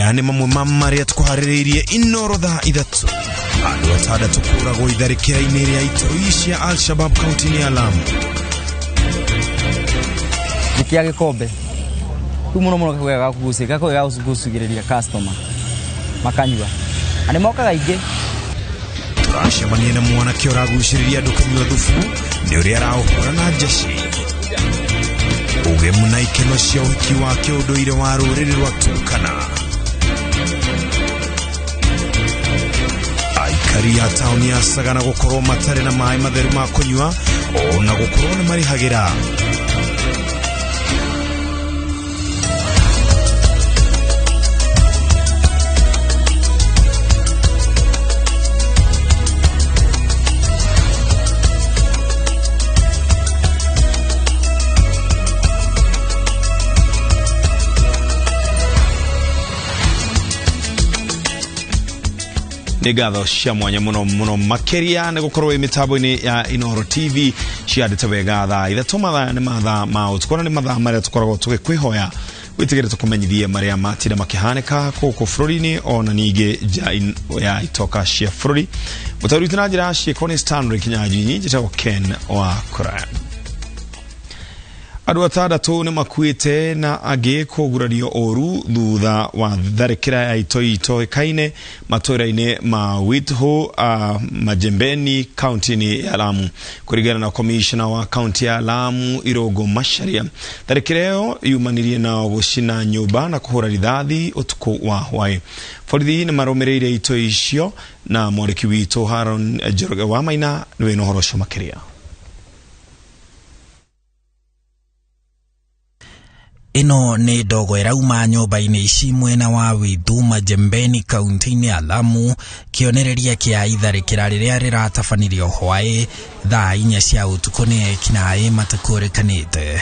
Maya nĩ mamwe ma marĩa tũkũharĩrĩirie Inoro thaa 3. Andũ 6 kũragwo itharĩkĩra-inĩ rĩa itoi cia Al-Shabab kaunti-inĩ ya Lamu. Nĩ kĩa gĩkombe rĩu mũno mũno gakoragwo ga kũgucĩrĩria customer makanyua na nĩ mokaga aingĩ. Tũracemania na mwanake ũragucĩrĩria andũ kũnyua thubu nĩ ũrĩa araũhũra na njeci. Ũgemu na ikeno cia ũhiki wa kĩũndũire wa rũrĩrĩ rwa Turkana. Aikari a taũni ya Sagana gũkorwo matarĩ na maĩ matheru ma kũnyua ona gũkorwo nĩ marĩhagĩra. Nĩ ngatho cia mwanya mũno mũno makĩria nĩ gũkorwo wĩ mĩtambo-inĩ ya Inoro TV ciandĩte wega thaa 3. Mathaa nĩ mathaa ma ũtukũ na nĩ mathaa marĩa tũkoragwo tũgĩkwĩhoya wĩtigĩre tũkũmenyithie marĩa matinda makĩhanĩka gũkũ bũrũri-inĩ ona ningĩ nja ya itoka cia bũrũri. Mũtaũri witũ na njĩra ya ciĩko nĩ Stanley Kinyanjui, njĩtagwo Ken wa Kũraya. Andũ 6 nĩ makuĩte na angĩ kũgurario ũru thutha wa tharĩkĩra ya itoi itoĩkaine matũũra-inĩ ma Withu Majembeni kaunti-inĩ ya Lamu. Kũringana na komishona wa kaunti ya Lamu Irũngũ Macharia, tharĩkĩra ĩyo yumanirie na gũcina nyũmba na kũhũra rithathi ũtukũ wa hwaĩ. Borithi nĩ marũmĩrĩire itoi icio na mwandĩki witũ Haron Njoroge wa Maina nĩwe na ũhoro ũcio makĩria. Ĩno nĩ ndogo ĩrauma nyũmba-inĩ ici mwena wa Withu Majembeni kaunti-inĩ ya Lamu, kĩonereria kĩa itharĩkĩra rĩrĩa rĩratabanirio hwaĩ thaa 4 cia ũtukũ nĩ ekinaĩ matakũrĩkanĩte.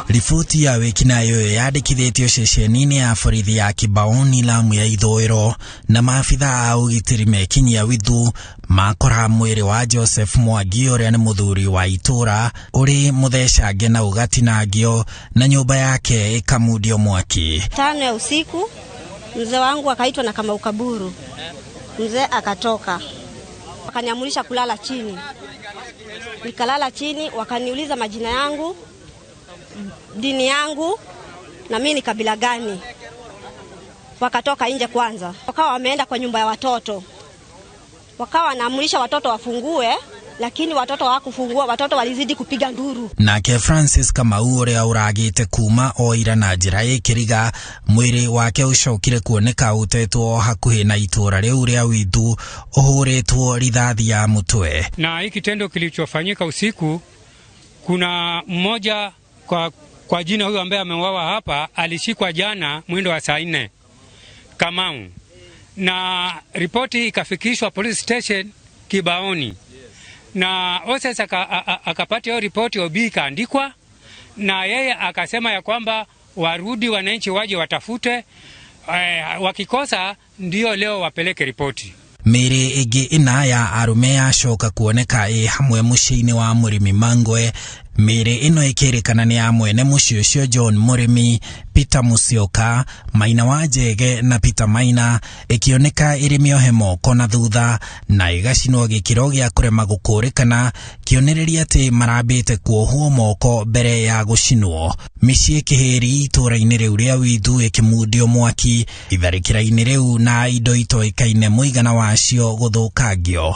Riboti ya wĩkinaĩ ũyũ yandĩkithĩtio ceceni-inĩ ya borithi ya Kibaoni Lamu ya ithũĩro, na maabitha a ũgitĩri mekinyia Withu makora mwĩrĩ wa Joseph Mwangi ũrĩa nĩ mũthuri wa itũra ũrĩ mũthecange na ũgatinangio na nyũmba yake ĩkamundio mwaki. 5 ya usiku mzee wangu akaitwa na Kamau Kaburu, mzee akatoka akaniamurisha kulala chini, nikalala chini, wakaniuliza majina yangu, dini yangu na mimi ni kabila gani. Wakatoka nje kwanza, wakawa wameenda kwa nyumba ya watoto, wakawa wanaamrisha watoto wafungue, lakini watoto hawakufungua, watoto walizidi kupiga nduru. Nake Francis Kamau ũrĩa ũragĩte kuma o ira na njĩra ĩkĩriga, mwĩrĩ wake ũcokire kuoneka ũtetwo hakuhĩ na itũra rĩu rĩa Withu ũhũrĩtwo rithathi ya mũtwe. Na hiki kitendo kilichofanyika usiku, kuna mmoja kwa jina huyu ambaye ameuawa hapa alishikwa jana mwendo wa saa 4 Kamau, na ripoti ikafikishwa police station Kibaoni, na OCS akapata hiyo ripoti, OB ikaandikwa, na yeye akasema ya kwamba warudi wananchi waje watafute, wakikosa ndio leo wapeleke ripoti. Mĩĩrĩ ĩngĩ 4 ya arũme yacoka kuoneka ĩ hamwe mũciĩ-inĩ wa Mũrĩmi Mangwe. Mĩĩrĩ ĩno ĩkĩrĩkana nĩ ya mwene mũciĩ ũcio John Mũrĩmi, Peter Musyoka, Maina wa Njege na Peter Maina, ĩkĩoneka ĩrĩ mĩohe moko na thutha na ĩgacinwo gĩkĩro gĩa kũrema gũkũrĩkana, kĩonereria atĩ marambĩte kuohwo moko mbere ya gũcinwo. Mĩciĩ kĩhĩri itũũra-inĩ rĩu rĩa Withu ĩkĩmundio mwaki itharĩkĩra-inĩ rĩu na indo itoĩkaine mũigana wacio gũthũkangio.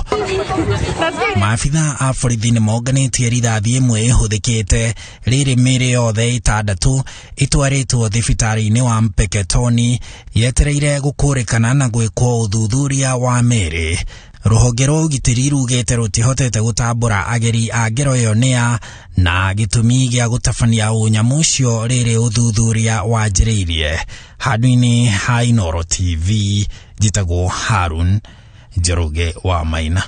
Maabitha a borithi nĩ monganĩtie rithathi ĩmwe ĩhũthĩkĩte rĩrĩ mĩĩrĩ yothe 6 ĩtwarĩtwo thibitarĩ-inĩ wa Mpeketoni yetereire gũkũrĩkana na gwĩkwo ũthuthuria wa mĩĩrĩ. Rũhonge rwa ũgitĩri rugĩte rũtihotete gũtambũra ageri a ngero ĩyo nĩa na gĩtũmi gĩa gũtabania ũnyamũ ũcio rĩrĩ ũthuthuria wanjĩrĩirie. Handũ-inĩ ha Inoro TV njĩtagwo Harun Njoroge wa Maina.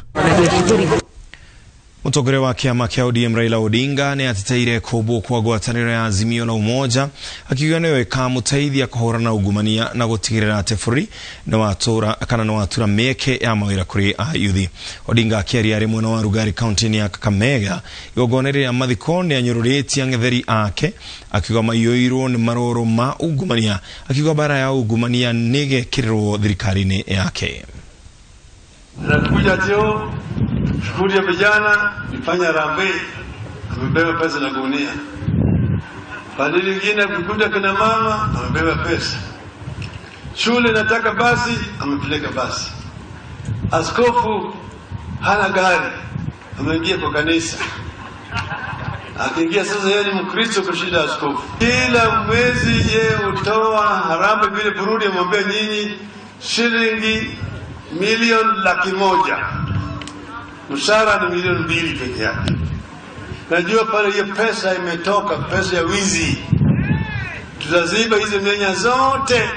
Mũtongoria wa kĩama kĩa ODM Raila Odinga nĩ ateteire kũmbwo kwa ngwatanĩro ya Azimio la Umoja, akiuga nĩyo ĩkamũteithia kũhũrana na ungumania na gũtigĩrĩra atĩ bũrũri nĩ kana nĩ watura mĩeke ya mawĩra kũrĩ ayuthi. Odinga akĩaria arĩ mwena wa Rugari kaunti-inĩ ya Kakamega igongona rĩa mathiko nĩ anyũrũrĩtie ang'etheri ake, akiuga maiyũirwo nĩ maroro ma ungumania, akiuga bara ya ungumania nĩ ĩgekĩrĩrwo thirikari-inĩ yake. Nakuja tio shughuli ya vijana nifanya harambee, amebeba pesa na gunia. Pande lingine kukuta kina mama amebeba pesa. Shule nataka basi, amepeleka basi. Askofu hana gari, ameingia kwa kanisa. Akiingia sasa yeye ni Mkristo kushinda askofu. Kila mwezi yeye hutoa harambee vile Burundi, amwambia nyinyi shilingi 1,100,000. Mshahara ni 2 milioni peke yake. Najua pale hiyo pesa imetoka, pesa ya wizi. Tutaziba hizo mianya zote,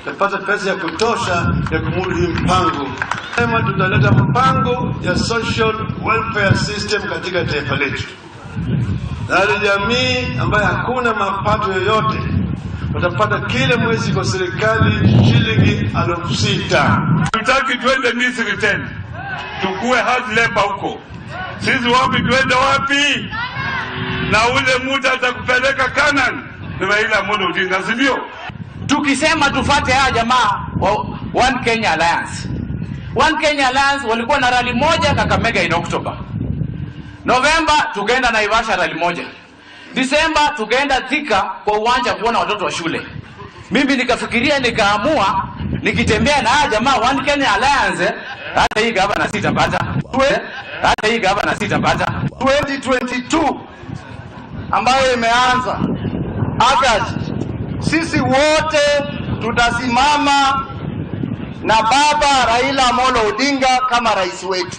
tutapata pesa ya kutosha ya kumudu hii mpango. Sema tutaleta mpango ya social welfare system katika taifa letu. Na jamii ambayo hakuna mapato yoyote watapata kila mwezi kwa serikali shilingi 6,000. Hatutaki twende Misri tena, tukue hard labor huko. Sisi wapi twende wapi? Na ule muda atakupeleka Canaan ni Raila Amolo Odinga, si ndio? Tukisema tufate haya jamaa wa One Kenya Alliance. One Kenya Alliance walikuwa na rally moja Kakamega in October. Novemba tukaenda Naivasha rally moja. Disemba tukaenda Thika kwa uwanja kuona watoto wa shule. Mimi nikafikiria nikaamua nikitembea na haya jamaa One Kenya Alliance, hata hii gavana sitapata. Hata hii gavana sitapata. 2022 ambayo imeanza August, sisi wote tutasimama na baba Raila Amolo Odinga kama rais wetu.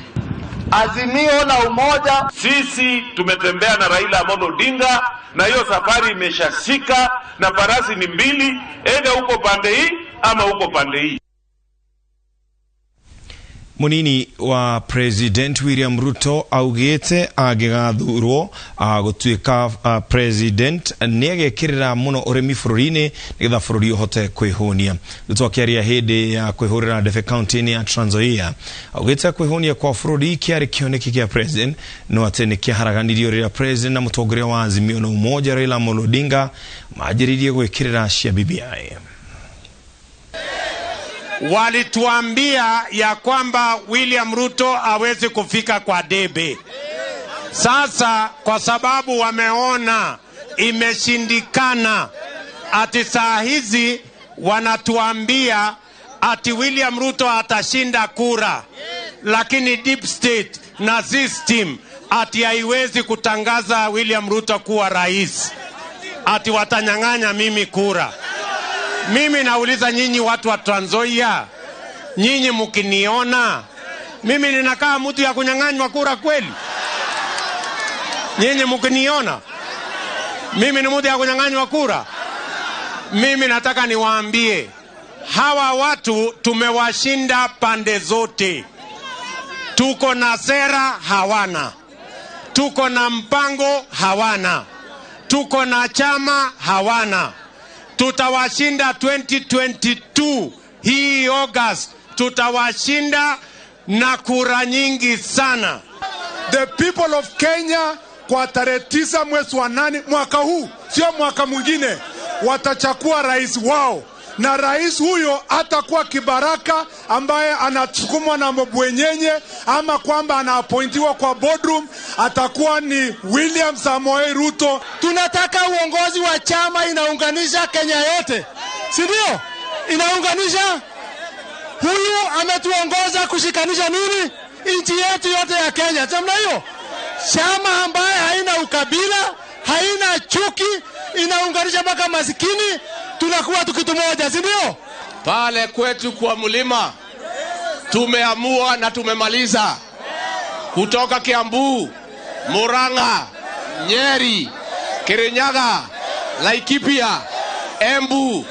Azimio la Umoja. Sisi tumetembea na Raila Amolo Odinga na hiyo safari imeshashika, na farasi ni mbili, enda huko pande hii ama huko pande hii. Munini wa President William Ruto augite angĩgathurwo gũtuĩka president nĩagekĩrĩra mũno ũrĩmi bũrũri-inĩ nĩgetha bũrũri ũhote kwĩhũnia. Ruto akĩaria hĩndĩ ya kwĩhũrĩra ndebe kaunti-inĩ ya Trans Nzoia augĩte kwĩhũnia kwa bũrũri kĩarĩ kĩoneki kĩa president no atĩ nĩ kĩaharaganirio rĩrĩa president na mũtongoria wa Azimio la Umoja Raila Amolo Odinga manjĩrĩirie gwĩkĩrĩra cia BBI. Walituambia ya kwamba William Ruto hawezi kufika kwa debe. Sasa kwa sababu wameona imeshindikana, ati saa hizi wanatuambia ati William Ruto atashinda kura, lakini deep state na system ati haiwezi kutangaza William Ruto kuwa rais, ati watanyang'anya mimi kura. Mimi nauliza nyinyi watu wa Trans Nzoia, nyinyi mkiniona mimi ninakaa mtu ya kunyang'anywa kura kweli? Nyinyi mkiniona mimi ni mtu ya kunyang'anywa kura? Mimi nataka niwaambie hawa watu tumewashinda pande zote. Tuko na sera, hawana. Tuko na mpango, hawana. Tuko na chama, hawana. Tutawashinda 2022 hii August, tutawashinda na kura nyingi sana. The people of Kenya kwa tarehe 9 mwezi wa 8 mwaka huu, sio mwaka mwingine, watachagua rais wao, na rais huyo atakuwa kibaraka ambaye anasukumwa na mabwenyenye ama kwamba anaappointiwa kwa boardroom. Atakuwa ni William Samoei Ruto. Tunataka uongozi wa chama inaunganisha Kenya yote, si ndio? Inaunganisha. Huyu ametuongoza kushikanisha nini nchi yetu yote ya Kenya. Namna hiyo, chama ambaye haina ukabila, haina chuki, inaunganisha mpaka masikini, tunakuwa tu kitu moja, si ndio? Pale kwetu kwa mlima tumeamua na tumemaliza kutoka Kiambu, Murang'a, Nyeri, Kirinyaga, Laikipia, Embu,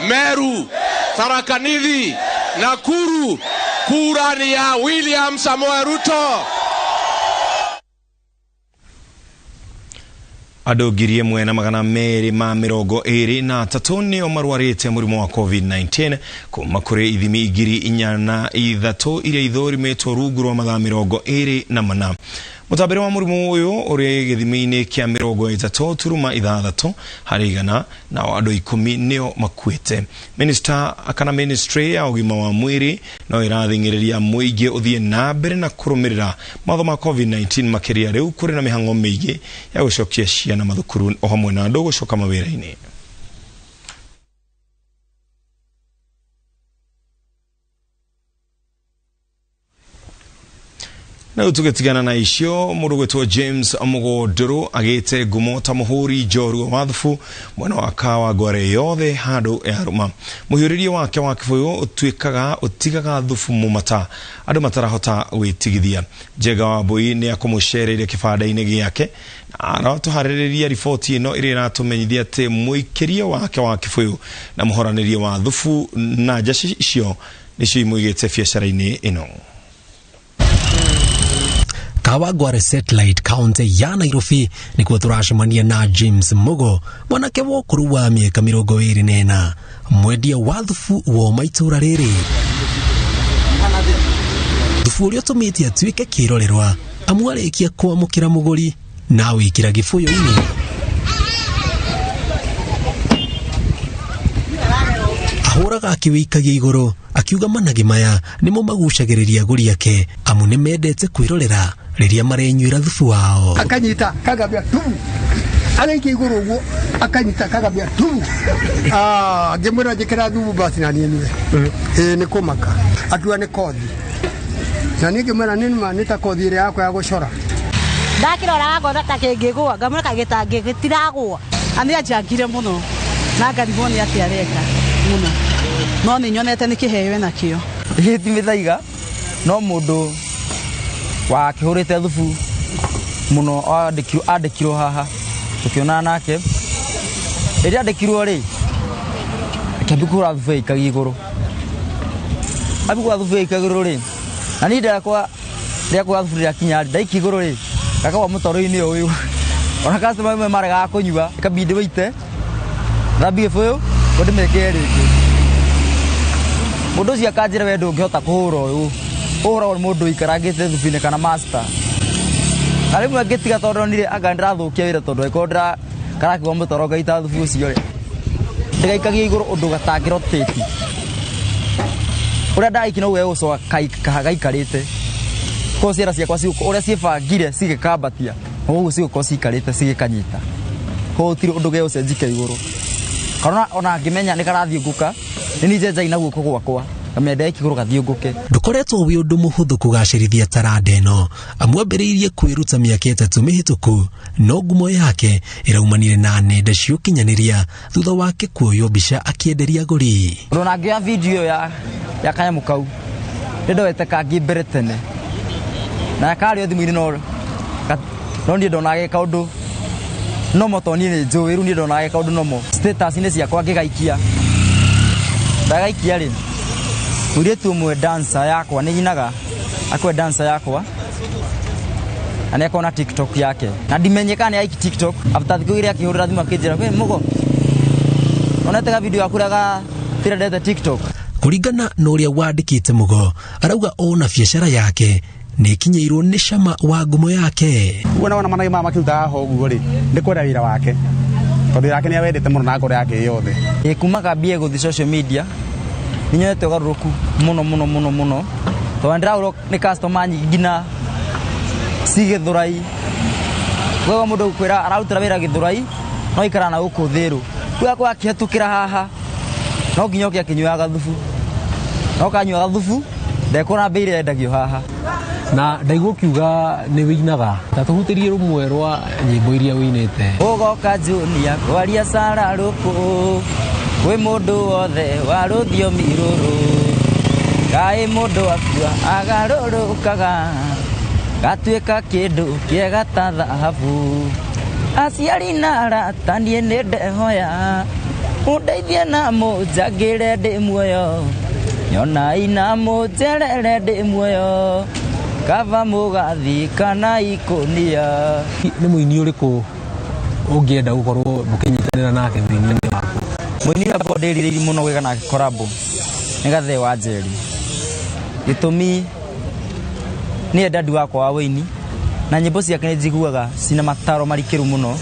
Meru, Tharaka Nithi, Nakuru, kura ni ya William Samoei Ruto. Andũ 1,223 nĩo marwarĩte mũrimũ wa COVID-19 kuma kũrĩ ithimi 4,003 iria ithũrimĩtwo rungu rwa mathaa 24. Mũtambĩre wa mũrimũ ũyũ ũrĩ gĩthimi-inĩ kĩa 33.6 harĩ igana, nao andũ 10 nĩo makuĩte. Minister kana ministry ya ũgima wa mwĩrĩ no ĩrathing'ĩrĩria mũingĩ ũthiĩ na mbere na kũrũmĩrĩra mawatho ma COVID-19 makĩria rĩu kũrĩ na mĩhang'o mĩingĩ ya gũcokia ciana mathukuru o hamwe na andũ gũcoka mawĩra-inĩ. Na tugitigana na icio, mũndũ gwĩtwo James Mũgũndũrũ agĩte ngumo ta mũhũri njorua wa thubu mwena wa Kawangware yothe handũ ya rũma. Mũhiũrĩrie wake wa kĩbũyũ ũtuĩkaga ũtigaga thubu mũmata andũ matarahota gwĩtigithia. Njenga wa Mbui nĩ akũmũcereire kĩbanda-inĩ gĩake na aratũharĩrĩria riboti ĩno ĩrĩa ĩratũmenyithia atĩ mũikĩrie wake wa kĩbũyũ na mũhoranĩrie wa thubu na njaci icio nĩcio imũigĩte biacara-inĩ ĩno. Kawangware Satellite County ya Nairobi nikuo turacemania na James Mugo, mwanake wa ũkũrũ wa mĩaka 24, mwendia wa thubu woma itũra rĩrĩ. Thubu ũrĩa ũtũmĩte atuĩke kĩrorerwa amu arĩkia kwamũkĩra mũgũri na awĩkĩra gĩbũyũ-inĩ. Ahũraga akĩwĩikagia igũrũ akiuga managĩ maya nĩmo magucagĩrĩria agũri ake amu nĩmendete kwĩrorera rĩrĩa marenyuĩra thubu wao. Akanyita kagambia tu, araikia igũrũ ũguo akanyita kagambia tu, ngĩmwĩra njĩkĩra thubu basi na niĩ nyue. Ĩĩ nĩ kũmaka, akiuga nĩ kothi, na niĩ ngĩmwĩra nĩ ma nĩ ta kothi ĩrĩa yakwa ya gũcora. Ndakĩrora ngona ta kĩngĩgũa ngamwĩra kagĩtangĩ gĩtiragũa. Nĩ anjangire mũno na ngarigwo nĩ atĩa areka mũno, no nĩ nyonete nĩ kĩheo enakĩo. Ĩĩ ti mĩthaiga, no mũndũ wakĩhũrĩte thubu mũno andĩkirwo haha tũkĩonana nake. Rĩrĩa andĩkirwo rĩ, akĩambia kũhũra thubu ĩikagia igũrũ. Ambia kũhũra thubu ĩikagia igũrũ rĩ, na niĩ ndakwa rĩa kũhũra thubu rĩrakinya rĩ, ndaikia igũrũ rĩ, gakagwa mũtaro-inĩ ũyũ. Ona customer amwe maregaga kũnyua, ĩkambindi wĩite thambie gĩbũyũ ngo ndĩmekĩre rĩngĩ. Mũndũ ũcio akanjĩra we ndũngĩhota kũhũra ũyũ, ũhũragwo nĩ mũndũ ũikarangĩte thubu-inĩ kana master. Na rĩmwe ngĩtiga tondũ ndonire anga nĩndĩrathũkia wĩra, tondũ angĩkorwo karakĩgwa mũtaro ngaita thubu ũcio rĩ, ndĩgaikagia igũrũ ũndũ gatangĩrotĩti. Ũrĩa ndaikia noguo gegũcoka gaikarĩte. Koguo ciara ciakwa ũrĩa ciĩbangire cigĩkambatia, ũguo cigũkorwo ciikarĩte cigĩkanyita. Koguo gũtirĩ ũndũ gegũcenjika igũrũ. Kana ona ngĩmenya nĩ karathiũngũka, nĩ niĩ njenjagia na guoko gwakwa ngamĩenda igũrũ gathiũngũke. Ndũkoretwo wĩ ũndũ mũhũthũ kũgacĩrithia taranda ĩno amu ambĩrĩirie kwĩruta mĩaka 3 mĩhĩtũku, no ngumo yake ĩraumanire na nenda cia ũkinyanĩria thutha wake kuoywo mbica akĩenderia agũri. Ũndũ ngĩoya video ya kanyamũ kau nĩ ndoete kangĩ mbere tene na karĩ o thimũ-inĩ, no niĩ ndonaga ge kaũndũ nomo, tondũ niĩ nĩ njũĩ rĩu niĩ ndonaga ge kaũndũ nomo. Status-inĩ ciakwa ngĩgaikia, ndagaikia rĩ, mũirĩtu ũmwe dancer yakwa nĩ nyinaga akwe dancer yakwa na nĩ akona TikTok yake na ndimenye kana nĩ aiki TikTok. After thikũ igĩrĩ akĩhũrĩra thimũ akĩnjĩra, we Mugo, onete ga video yaku ũrĩa gatirendete TikTok. Kũringana na ũrĩa wandĩkĩte Mugo, arauga ona biacara yake nĩ ĩkinyĩirwo nĩ cama wa ngumo yake. Ũguo na wona managĩ maya makĩrutaga haha ũguo rĩ, nĩ kwenda wĩra wake, tondũ wĩra wake nĩ awendete mũno na ngoro yake yothe. Ĩ kuma ngambie gũthiĩ social media nĩ nyonete ũgarũrũku mũno mũno mũno mũno, tondũ ndĩrahũrwo nĩ customer nyingĩ nginya ci Gĩthũrai. Koguo mũndũ ũkwĩra ararutĩra wĩra Gĩthũrai no aikara na gũkũ Thĩrũ, rĩu akorwo akĩhetũkĩra haha no nginya oke akĩnyuaga thubu, no kanyuaga thubu ndekuona mbei ĩrĩa yendagio haha. Na ndaigua ũkiuga nĩ wĩinaga, ta tũhutĩrie rũmwe rwa nyĩmbo iria wĩinĩte. Ũgoka Junior kwaria Sara rũkũ, kwĩ mũndũ wothe wa rũthiomi rũrũ, kaĩ mũndũ akua agarũrũkaga gatuĩka kĩndũ kĩega ta thahabu. Aciari na arata niĩ nĩ ndehoya mũndeithie na mũnjangĩre ndĩ muoyo, nyonai na mũnjerere ndĩ muoyo, kaba mũgathi kana ikũnia. Nĩ mũini ũrĩkũ Ũngĩenda gũkorwo mũkĩnyitanĩra nake ũini-inĩ waku? Mũini ũrĩa ngoragwo ndĩrirĩirie mũno gwĩka nake collabo nĩ Gathee wa Njeri. Gĩtũmi nĩye dadi wakwa wa wĩini, na nyĩmbo ciake nĩ njiguaga cina mataro marikĩru mũno,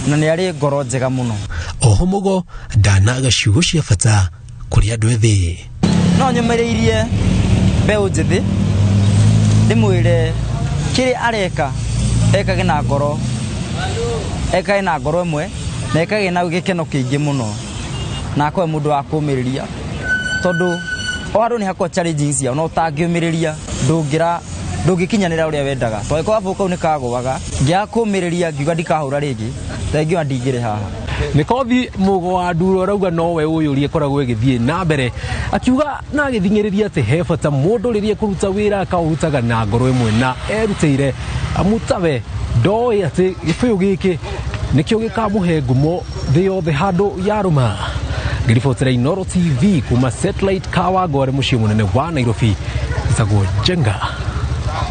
na nĩ arĩ ngoro njega mũno. Oho Mugo ndanaga ciugo cia bata kũrĩ andũ ethĩ. No nyũmĩrĩirie mbeũ njĩthĩ ndĩmwĩre kĩrĩa areka ekage na ngoro, ekage na ngoro ĩmwe, na ekage na gĩkeno kĩingĩ mũno, na akorwe mũndũ wa kũũmĩrĩria, tondũ o handũ nĩ hakoragwo challenges ciao, no ũtangĩũmĩrĩria ndũngĩkinyanĩra ũrĩa wendaga. Tondũ angĩkorwo gabũkũ kau nĩ kagũaga, ngĩaga kũũmĩrĩria ngiuga ndikahũra rĩngĩ, thengia ndingĩrĩ haha. Mĩkothi Mugo wa Nduro arauga nowe ũyũrie ĩkoragwo ĩgĩthiĩ na mbere, akiuga na agĩthing'ĩrĩria atĩ he bata mũndũ rĩrĩa ekũruta wĩra akaũrutaga na ngoro ĩmwe na erutĩire, amu tawe ndoĩ atĩ gĩbũyũ gĩkĩ nĩkĩo gĩkamũhe ngumo thĩ yothe handũ yarũma. Ngĩribotera Inooro TV kuma Satellite Kawangware mũciĩ mũnene wa Nairobi, njĩtagwo Njenga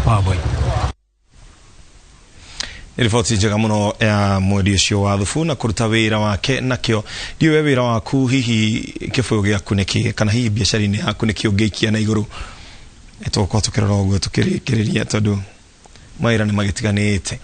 Wambui. Nĩ riboti njega mũno ya mwendia ũcio wa thubu na kũruta wĩra wake nakĩo. Ndiũĩ wĩra waku hihi kĩbũyũ gĩaku nĩkĩ, kana hihi biacara-inĩ yaku nĩkĩ ũngĩikia na igũrũ. Tũgũkorwo tũkĩrora ũguo tũkĩrĩkĩrĩria tondũ mawĩra nĩ magĩtiganĩte.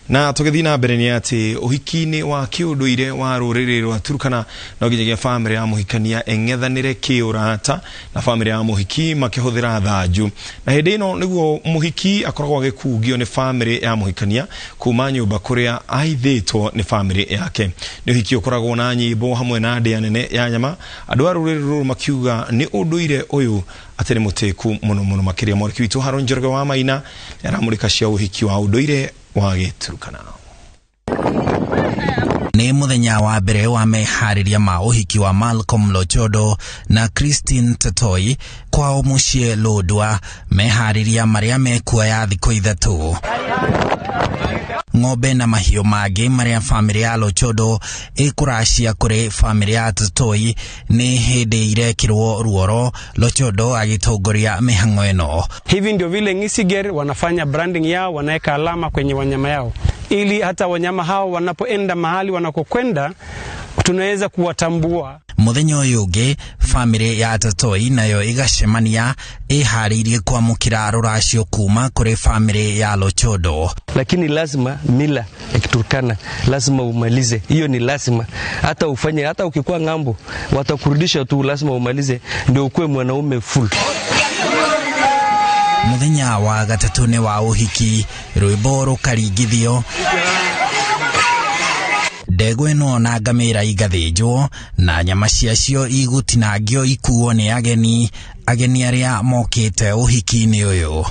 Na tũgĩthiĩ na mbere nĩ atĩ ũhiki-inĩ wa kĩũndũire wa rũrĩrĩ rwa Turkana no nginyagia bamĩrĩ ya mũhikania ĩng'ethanĩre kĩũrata na bamĩrĩ ya mũhiki makĩhũthĩra thanju. Na hĩndĩ ĩno nĩguo mũhiki akoragwo agĩkungio nĩ bamĩrĩ ya mũhikania kuma nyũmba kũrĩa aithĩtwo nĩ bamĩrĩ yake. Nĩ ũhiki ũkoragwo na nyĩmbo hamwe na ndĩa nene ya nyama. Andũ a rũrĩrĩ rũrũ makiuga nĩ ũndũire ũyũ atĩ nĩ mũtĩku mũno mũno makĩria. Mwarĩki witũ Haron Njoroge wa Maina nĩaramũrĩka cia ũhiki wa ũndũire wa Gĩturkana. Nĩ mũthenya wa mbere wa meharĩria ma ũhiki wa Malcolm Lochodo na Christine Tatoi kwao mũciĩ Lodwar, meharĩria marĩa mekuoya thikũ ithatũ. Ng'ombe na mahiũ mangĩ marĩa bamĩrĩ ya Lochodo ĩkũracia kũrĩ bamĩrĩ ya Tatoi nĩ hĩndĩ irekĩrwo ruoro, Lochodo agĩtongoria mĩhang'o ĩno. Hivi ndio vile Ngisiger wanafanya branding yao, wanaweka alama kwenye wanyama yao ili hata wanyama hao wanapoenda mahali wanakokwenda tunaweza kuwatambua. Mũthenya ũyũ ũngĩ bamĩrĩ ya Tatoi nayo ĩgacemania ĩharĩirie kwamũkĩra rũracio kuma kũrĩ bamĩrĩ ya Lochodo. Lakini lazima mila ya Kiturkana lazima umalize, hiyo ni lazima. Hata ufanye, hata ukikuwa ng'ambo watakurudisha tu, lazima umalize ndio ukuwe mwanaume full. Mũthenya wa gatatũ nĩ wa ũhiki, rwĩmbo rũkaringithio, ndegwa ĩno na ngamĩra igathĩnjwo na nyama ciacio igũtinangio ikuo nĩ ageni, ageni arĩa mokĩte ũhiki-inĩ ũyũ.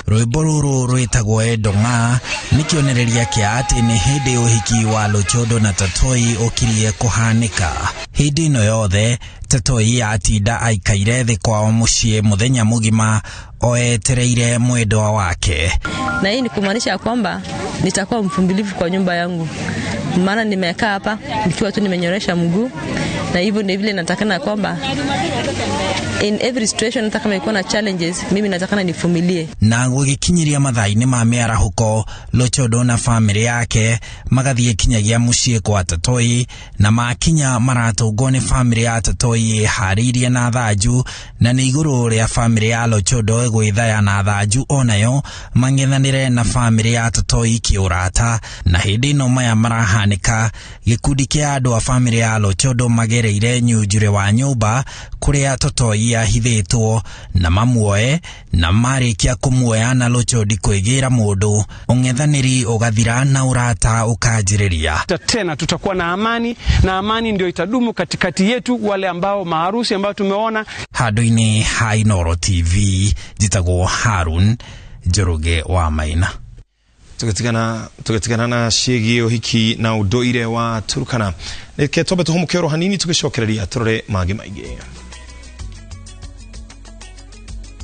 Rwĩmbo rũrũ rwĩtagwo Endong'a nĩ kĩonereria kĩa atĩ nĩ hĩndĩ ũhiki wa Lochodo na Tatoi ũkirie kũhanĩka. Hĩndĩ ĩno yothe Tatoi atinda aikaire thĩ kwao mũciĩ mũthenya mũgima oetereire mwendwa wake. Na hii ni kumaanisha kwamba nitakuwa mvumilivu kwa nyumba yangu, maana nimekaa hapa nikiwa tu nimenyoresha mguu, na hivyo ndio vile natakana kwamba in every situation hata kama iko na challenges mimi natakana nivumilie. Na gũgĩkinyĩria mathaa-inĩ ma mĩarahũko, Lochodo na bamĩrĩ yake magathiĩ kinyagia mũciĩ kwa Tatoi, na makinya maratũngwo nĩ bamĩrĩ ya Tatoi ĩharĩirie na thanju, na nĩ igũrũ rĩa bamĩrĩ ya Lochodo ĩgwĩthaya na thanju onayo mang'ethanĩre na bamĩrĩ ya Tatoi kĩũrata. Na hĩndĩ ĩno maya marahanĩka, gĩkundi kĩa andũ a bamĩrĩ ya Lochodo magereire nyunjurĩ wa nyũmba kũrĩa Tatoi ahithĩtwo na mamuoe, na marĩkia kũmuoya na Lochodi kwĩgĩra mũndũ, ũng'ethanĩri ũgathira na ũrata ũkanjĩrĩria. Tena tutakuwa na amani, na amani ndio itadumu katikati yetu, wale ambao maharusi ambao tumeona. Handũ-inĩ ha Inooro TV, njĩtagwo Harun Njoroge wa Maina. Tũgĩtigana na ciĩgiĩ ũhiki na ũndũire wa Turkana. Reke twambe tũhũmũke oro hanini tũgĩcokereria tũrore mangĩ maingĩ.